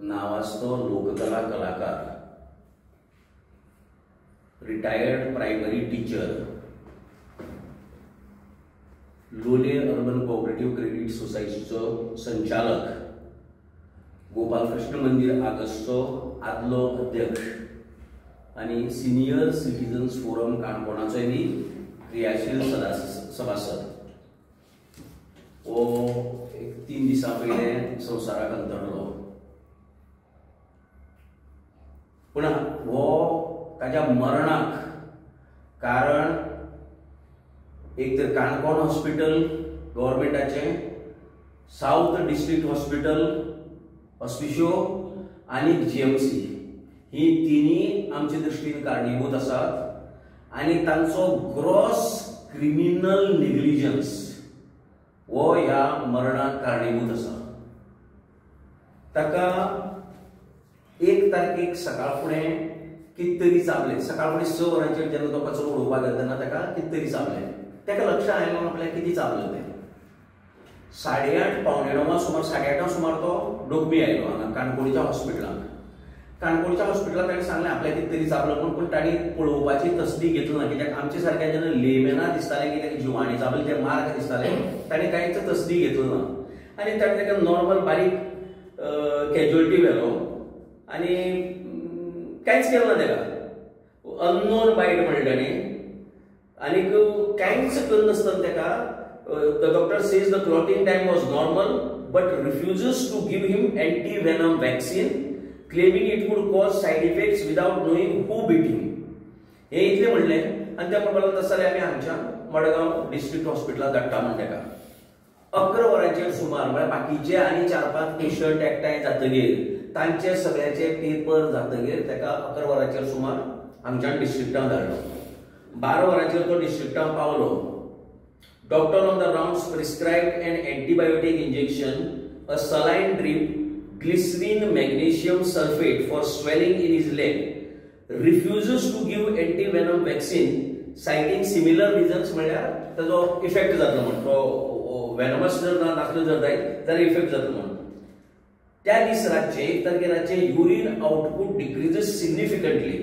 नावाजतो लोककला कलाकार, retired primary teacher, Lole urban cooperative credit सोसायटीचो संचालक, गोपालकृष्ण मंदिर आगस्टचो आदलो अध्यक्ष आनी सिनियर सिटीजन्स फोरम काणकोणाचोय बी क्रियाशील सभासद. हो एक 3 दिसां पयलें संवसाराक अंतरलो. पूण हो ताच्या मरणाक कारण एक तर काणकोण हॉस्पिटल गव्हर्मेंटाचें, सावथ डिस्ट्रिक्ट हॉस्पिटल हॉस्पिशियो आनी जीएमसी ही तिन्ही आमचे दृश्टीन कारणीभूत आसात आनी तांचो ग्रॉस क्रिमिनल नेग्लिजन्स हो ह्या मरणाक कारणीभूत आसा. ताका 1 तारखेक सकाळ फुडें कितें तरी चाबलें. सकाळ फुडें 6 वरांचेर जेन्ना तो कचरो उडोवपाक गेलो तेन्ना ताका कितें तरी चाबलें. ताका लक्षात आयलें आपल्याक कितें चाबलें तें. 8:30 8:45 सुमार 8:30 सुमार तो डोकमी आयलो हांगा काणकोणच्या हॉस्पिटलांत. काणकोणच्या हॉस्पिटलांत ताणें सांगलें आपल्याक कितें तरी चाबलो म्हूण, पूण तांणी पळोवपाची तसदी घेतली ना, कित्याक आमचे सारक्या जेन्ना लेमेना दिसतालें की ताका जिवाणी चाबले ते मार्क दिसताले, ताणें कांयच तसदी घेतली ना आनी ताणें ताका नॉर्मल बारीक कॅज्युअलिटी व्हेलो आनी कांयच केलें ना ताका. अननोन बायट म्हणलें ताणें आनीक कांयच करनासतना ताका the doctor says the clotting time was normal but refuses to give him anti venom vaccine, claiming it would cause side effects without knowing who bit him. हें इतलें म्हणलें आनी त्या म्हणपाक लागलो तशें जाल्यार आमी हांगच्या मडगांव डिस्ट्रिक्ट हॉस्पिटलांत धाडटा म्हण ताका. 11 वरांचेर सुमार म्हळ्यार बाकीचे आनी 4-5 पेशंट एकठांय जातगीर तांचे सगळ्यांचे पेपर जातगीर ताका 11 वरांचेर सुमार हांगच्यान डिस्ट्रिक्टान धाडलो. 12 वरांचेर तो डिस्ट्रिक्टान पावलो. Doctor on the rounds prescribed an antibiotic injection, a saline drip, glycerin magnesium sulphate for swelling in his leg, refuses to give anti venom vaccine citing similar reasons. म्हळ्यार ताजो इफेक्ट जातलो म्हण, तो वेनमस जर नासलो जर जायत जाल्यार इफेक्ट जातलो म्हण. त्या दीस रातचे 1 तारखेर रातचे urine output decreases significantly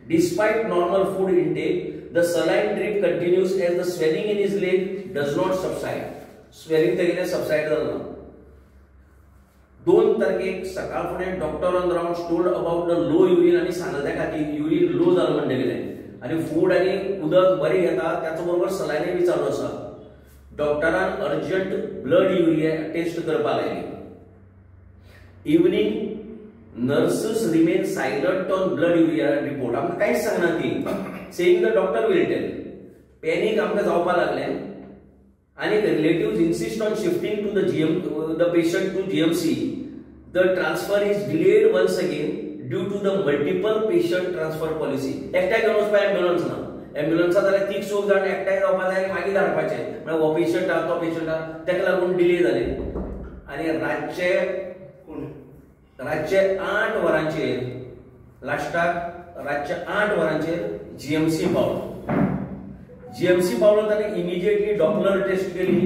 despite normal food intake. The saline drip continues as the swelling in his leg does not subside. Swelling तेगेलें सबसायड जालें ना. 2 तारखेक सकाळ फुडें doctor on round told about the low urine आनी सांगलें ताका की युरीन लो जालो म्हण तेगेलें आनी फूड आनी उदक बरें घेता त्याच बरोबर सलायनय बी चालू आसा. डॉक्टरान अर्जंट ब्लड युरिया टेस्ट करपाक लायली. Evening nurses remain silent on blood urea report. आमकां कांयच सांगना ती, saying the doctor will tell. Panic आमकां जावपाक लागलें आनी relatives insist on shifting to the patient to GMC. The transfer is delayed once again due to the multiple patient transfer policy. एकट्याक घेवन वचपाक एम्ब्युलन्स ना, एम्ब्युलन्सा जाल्यार 3 चौग जाण एकठांय जावपाक जाय आनी मागीर धाडपाचें, म्हळ्यार हो पेशंट आहा तो पेशंट आहा, ताका लागून डिले जालें. आनी रातचे 8 वरांचेर लास्टाक रातचे 8 वरांचेर जीएमसी पावलो. जीएमसी पावलो ताणें इमिजिएटली डॉपलर टेस्ट केली,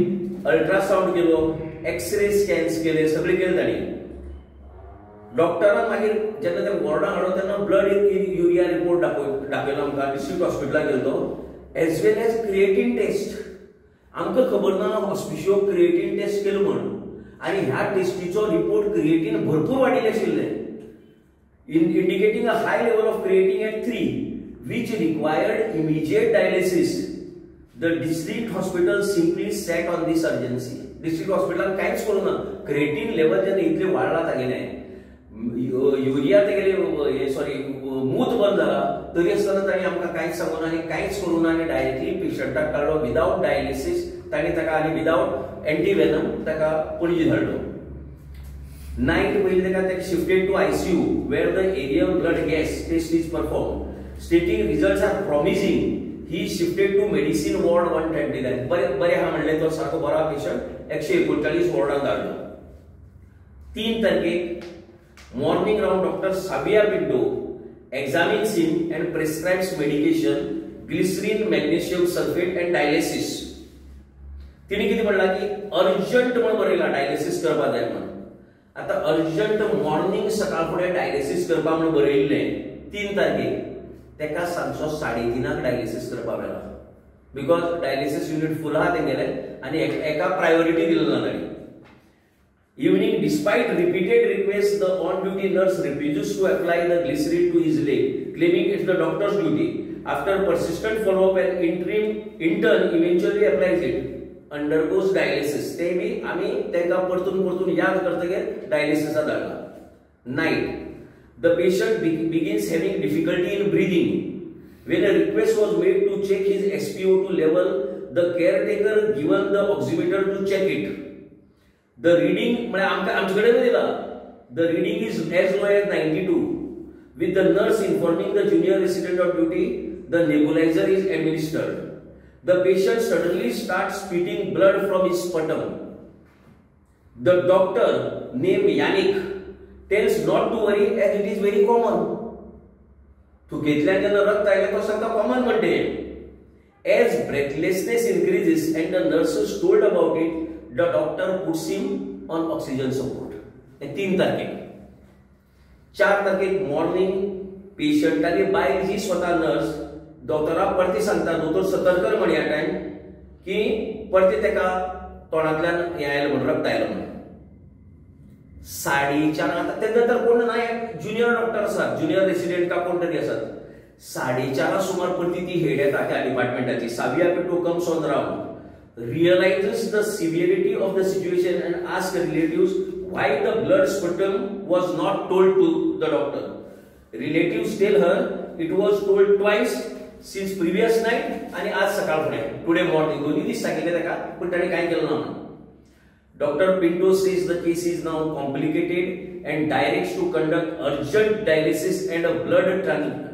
अल्ट्रासावंड केलो, एक्सरे स्कॅन्स केले, सगळें केलें ताणें. डॉक्टरान मागीर जेन्ना ते वॉर्डान हाडलो तेन्ना ब्लड युरिया रिपोर्ट दाखयलो आमकां. डिस्ट्रिक्ट हॉस्पिटलाक गेलो तो, as well as creatine test. आमकां खबर ना हॉस्पिशियो क्रिएटीन टेस्ट केलो म्हण, आनी ह्या टेस्टीचो रिपोर्ट क्रिएटीन भरपूर वाडिल्लें आशिल्लें, indicating a high level of creatine at 3 which required immediate dialysis. The district hospital simply sat on this urgency. District हॉस्पिटलान कांयच करूं ना. क्रिएटीन लेवल जेन्ना इतलें वाडलां तागेलें, युरिया तेगेले सॉरी मूत बंद जाला, तरी आसतना तांणी आमकां कांयच सांगूं ना आनी कांयच करूं ना आनी डायरेक्टली पेशंटाक काडलो विदावट डायलिसीस तांणी ताका आनी विदावट एंटी वेनम ताका पणजी धाडलो. नायट पयलीं ताका shifted to ICU where the aerial blood gas test is perform, stating results are promising. He shifted to medicine ward 139. बरें बरें आहा म्हणलें, तो सारको बरो पेशंट 139 वॉर्डान धाडलो. 3 तारखेक morning round doctor Sabia Pinto examines him and prescribes medication glycerin magnesium sulphate and dialysis. तिने कितें म्हणलां की अर्जंट म्हण बरयलां डायलिसीस करपाक जाय म्हण. आतां अर्जंट मॉर्निंग सकाळ फुडें डायलिसीस करपा म्हणून बरयिल्लें 3 तारखेक, तेका सांजचो 3:30 डायलिसीस करपा मेळा, because dialysis unit फूल आहा तेंगेलें आनी एका प्रायोरिटी दिली ना तांणी. Evening, despite repeated requests, the on-duty nurse refuses to apply the glycerin to his leg, claiming it's the doctor's duty. After persistent follow-up, an intern eventually applies it, undergoes dialysis. ते बी आमी तांकां परतून परतून याद करतकीर डायलिसिसा धाडला. Night, the patient begins having difficulty in breathing. When a request was made to check his SpO2 level, the caretaker given the oximeter to check it. The reading, म्हळ्यार आमकां आमचे कडेन दिला, the reading is as low as 92. With the nurse informing the junior resident of duty, the nebulizer is administered. The patient suddenly starts spitting blood from his sputum. The doctor, named Yannick, tells not to worry as it is very common. थुकेंतल्यान जेन्ना रक्त आयलें तो सांगता common म्हणटे. As breathlessness increases and the nurses told about it, the doctor puts him on oxygen support. 3 तारखेक. 4 तारखेक morning पेशंटाली बायल जी स्वता नर्स दोतोराक परती सांगता, दोतोर सतर्क म्हण ह्या टायम की परती तेका तोंडांतल्यान हें आयलें म्हण, रक्त आयलें म्हण. 4:30 आतां तेन्ना तर कोण ना, ज्युनियर डॉक्टर आसात, ज्युनियर रेसिडेंट का कोण तरी आसात. 4:30 सुमार परती ती हेड येता त्या डिपार्टमेंटाची, Savia Pinto comes on round, realizes the severity of the situation and asks relatives why the blood sputum was not told to the doctor. Relatives tell her it was told twice since previous night आणि आज सकाळ फुडें today morning दोन्ही दीस सांगिल्लें ताका, पूण ताणें कांय केलें ना म्हणून. Doctor Pinto says the case is now complicated and directs to conduct urgent dialysis and a blood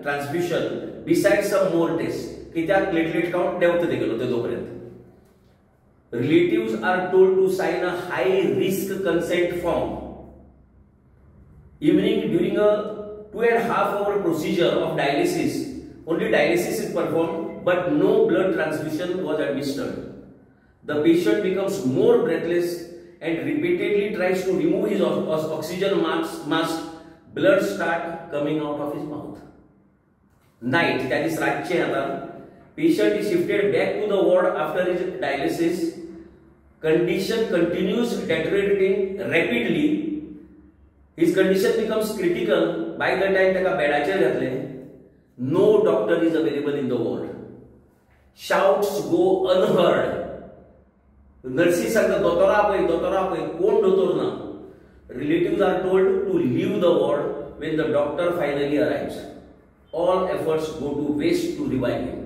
transfusion besides some more tests. कित्याक प्लेटलेट काउंट देंवता तेगेलो ते तोपर्यंत. Relatives are told to sign a high risk consent form. Evening, during a 2.5 hour procedure of dialysis, only dialysis is performed but no blood transfusion was administered. The patient becomes more breathless and repeatedly tries to remove his oxygen mask. Blood start coming out of his mouth. Night, that is रातचें आतां, patient is shifted back to the ward after his dialysis. Condition continues deteriorating rapidly. His condition becomes critical by the time ताका बेडाचेर घातले. No doctor is available in the ward. Shouts go unheard. नर्सी सांगता दोतोरा आपय, दोतोरा आपय, कोण दोतोर ना. Relatives are told to leave the ward when the doctor finally arrives. All efforts go to waste to revive him.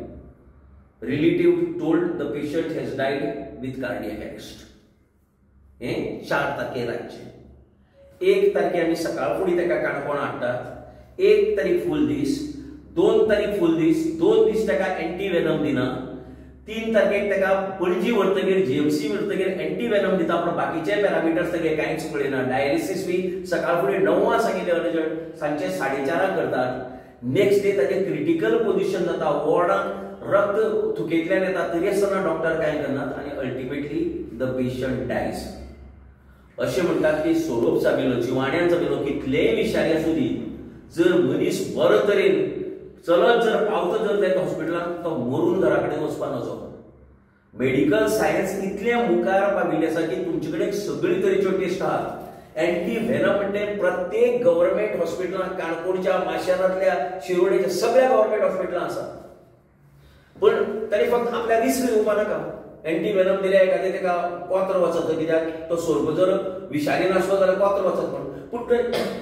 Relative told the patient has died with cardiac arrest. हें 4 तारखे रातचें. 1 तारखे आमी सकाळ फुडें ताका काणकोण हाडटात. 1 तारीख फूल दीस, 2 तारीख फूल दीस, 2 दीस ताका एंटी वेनम दिना. 3 तारखेक ताका पणजी व्हरतगीर, जीएमसी व्हरतगीर एंटी वेनम दिता, पूण बाकीचे पॅरामिटर्स तागे कांयच पळयना. डायलिसीस बी सकाळ फुडें 9 सांगिल्लें अर्जंट, सांजचे 4:30 करतात. नेक्स्ट डे ताजें क्रिटिकल पोझिशन जाता, वॉर्डांत रक्त थुकेंतल्यान येता, तरी आसतना डॉक्टर कांय करनात आनी अल्टिमेटली the patient dies. अशें म्हणटात की सोरोप चाबिलो, जिवाण्यान चाबिलो, कितलेय विशारी आसूं दी, जर मनीस बरो तरेन चलत जर पावतो जर त्या हॉस्पिटलांत, तो मरून घरा कडेन वचपा नजो. मेडिकल सायन्स इतलें मुखार पाविल्लें आसा की तुमचे कडेन सगळी तरेच्यो टेस्ट आहात. एंटी व्हेनम म्हणटे प्रत्येक गव्हर्मेंट हॉस्पिटलांत, काणकोणच्या, माशेलांतल्या, शिरोडेच्या सगळ्या गव्हर्मेंट हॉस्पिटलांत आसा. पूण ताणी फक्त आपल्या रिस्क घेवपा नाका. एंटी व्हेनम दिल्या एखादें ताका कोत्र वचत, कित्याक तो सोरोप जर विशारी नासलो जाल्यार कोत्र वचत म्हण. पूण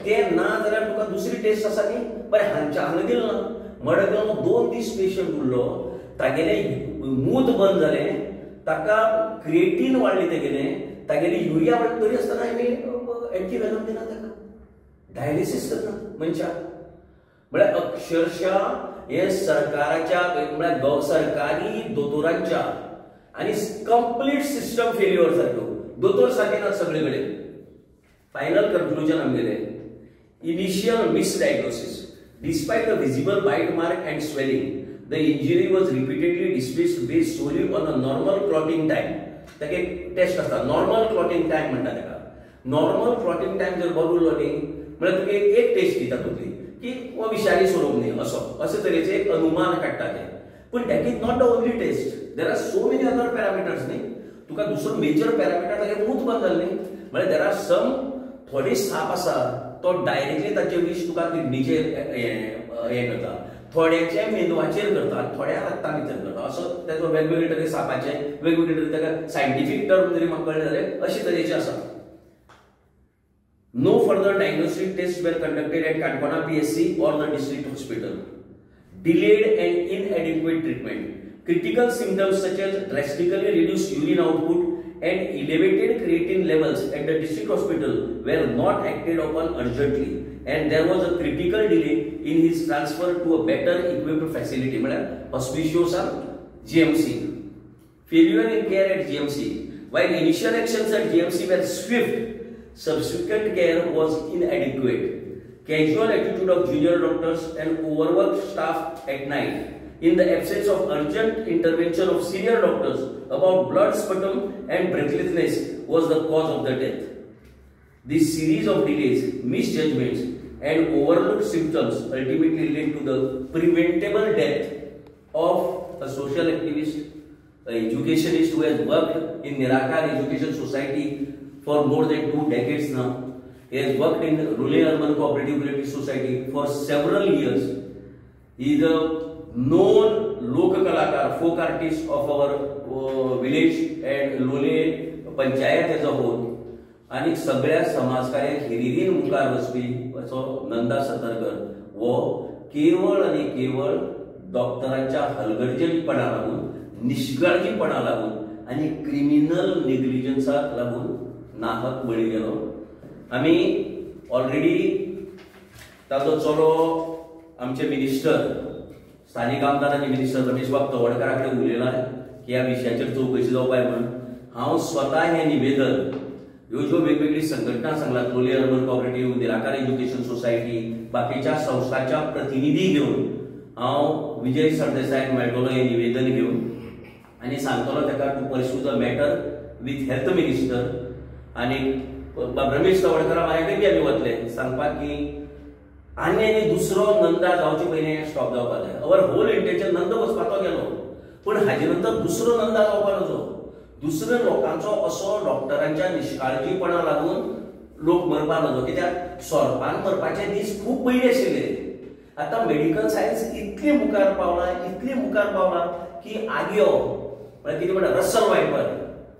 तें ना जाल्यार तुका दुसरी टेस्ट आसा न्ही, बरें हांच्या हांगा दिलें ना. मडगांव 2 दीस पेशंट उरलो, तागेलें मूत बंद जालें, ताका क्रिएटीन वाडलें तेगेलें, तागेली युरिया वाडली, तरी आसतना आमी एंटी व्हेनम दिना ताका, डायलिसीस करना मनशाक. म्हळ्यार अक्षरशः हे सरकाराच्या, म्हळ्यार सरकारी दोतोरांच्या आनी कंप्लीट सिस्टम फेल्युअर सारक्यो, दोतोर सारके ना सगळे कडेन. फायनल कन्क्लुजन आमगेलें, initial misdiagnosis. Despite the visible bite mark and swelling, the injury was repeatedly dismissed based solely on a normal clotting time. ताका एक टेस्ट आसता, नॉर्मल क्लॉटिंग टायम म्हणटा ताका. नॉर्मल क्लॉटिंग टायम जर बरो उरलो न्ही म्हळ्यार तुका एक टेस्ट दिता तुजी की हो विशारी स्वरूप न्ही असो अशे तरेचे एक अनुमान काडटा ते. पूण that is not the only test, there are so many other parameters न्ही. तुका दुसरो मेजर पॅरामिटर तागे मूत बंद जालें न्ही, म्हळ्यार there are सम थोडे साप आसा तो डायरेक्टली ताचे विश तुका किडनीचेर हें करता, थोड्याचे मेंदवाचेर करता, थोड्या रक्ता भितर करता, असो तेजो वेगवेगळे तरे सापाचे वेगवेगळे तरे ताका सायंटिफीक टर्म जरी म्हाका कळ्ळें जाल्यार अशे तरेचे आसा. No further diagnostic tests were conducted at Canacona PSC or the district hospital. Delayed and inadequate treatment. Critical symptoms such as drastically reduced urine output and elevated creatinine levels at the district hospital were not acted upon urgently, and there was a critical delay in his transfer to a better equipped facility. म्हळ्यार Hospicio GMC. Failure in care at GMC. While initial actions at GMC were swift, subsequent care was inadequate. Casual attitude of junior doctors and overworked staff at night, in the absence of urgent intervention of senior doctors about blood sputum and breathlessness, was the cause of the death. This series of delays, misjudgments and overlooked symptoms ultimately led to the preventable death of a social activist, an educationist who has worked in Nirakar Education Society for more than 2 decades now. He has worked in Rule Urban Cooperative Credit Society for several years. He is a known Lok Kalakar, folk artist of our village and Lole Panchayat as a whole. आनी सगळ्या समाजकार्याक हिरिरीन मुखार वचपी असो नंदा सतरकर हो केवळ आनी केवळ डॉक्टरांच्या हलगर्जेपणा लागून, निष्काळजीपणा लागून आनी क्रिमिनल नेग्लिजन्साक लागून नाहक बळी गेलो. आमी ऑलरेडी ताजो चलो आमचे मिनिस्टर, स्थानीक आमदार आनी मिनिस्टर रमेशबाब तवडकारा कडेन उलयला की ह्या विशयाचेर चवकशी जावपाक म्हणून. हांव स्वता हें निवेदन ह्यो ज्यो वेगवेगळी संघटना सांगलात, Loliem urban cooperative, Nirakar education society, बाकीच्या संस्थांच्या प्रतिनिधी घेवन हांव विजय सरदेसायाक मेळटलो हें निवेदन घेवन आनी सांगतलो ताका to pursue the matter with health minister. आनी रमेश तवडकरा म्हाजे बी आमी वतले सांगपाक की आनी आनी दुसरो नंदा जावचे पयलीं स्टॉप जावपाक जाय. Our whole intention Nanda वचपाचो गेलो, पूण हाजे नंतर दुसरो नंदा जावपाक नजो. दुसऱ्या लोकांचो असो डॉक्टरांच्या निष्काळजीपणा लागून लोक मरपाक नजो, कित्याक सोरपान मरपाचे दीस खूब पयलीं आशिल्ले. आतां मेडिकल सायन्स इतले मुखार पावला, इतले मुखार पावला की आग्यो म्हळ्यार कितें म्हणटा रसल वायपर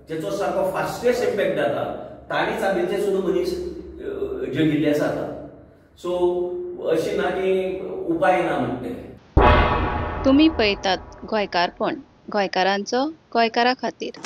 जेचो सारको फास्टेस्ट इम्पॅक्ट जाता, ताणी चाबिल्ले सुद्दां मनीस जगिल्ले आसा आतां. सो अशें ना की उपाय ना म्हणटे. तुमी पळयतात गोंयकारपण, गोंयकारांचो गोंयकारा खातीर.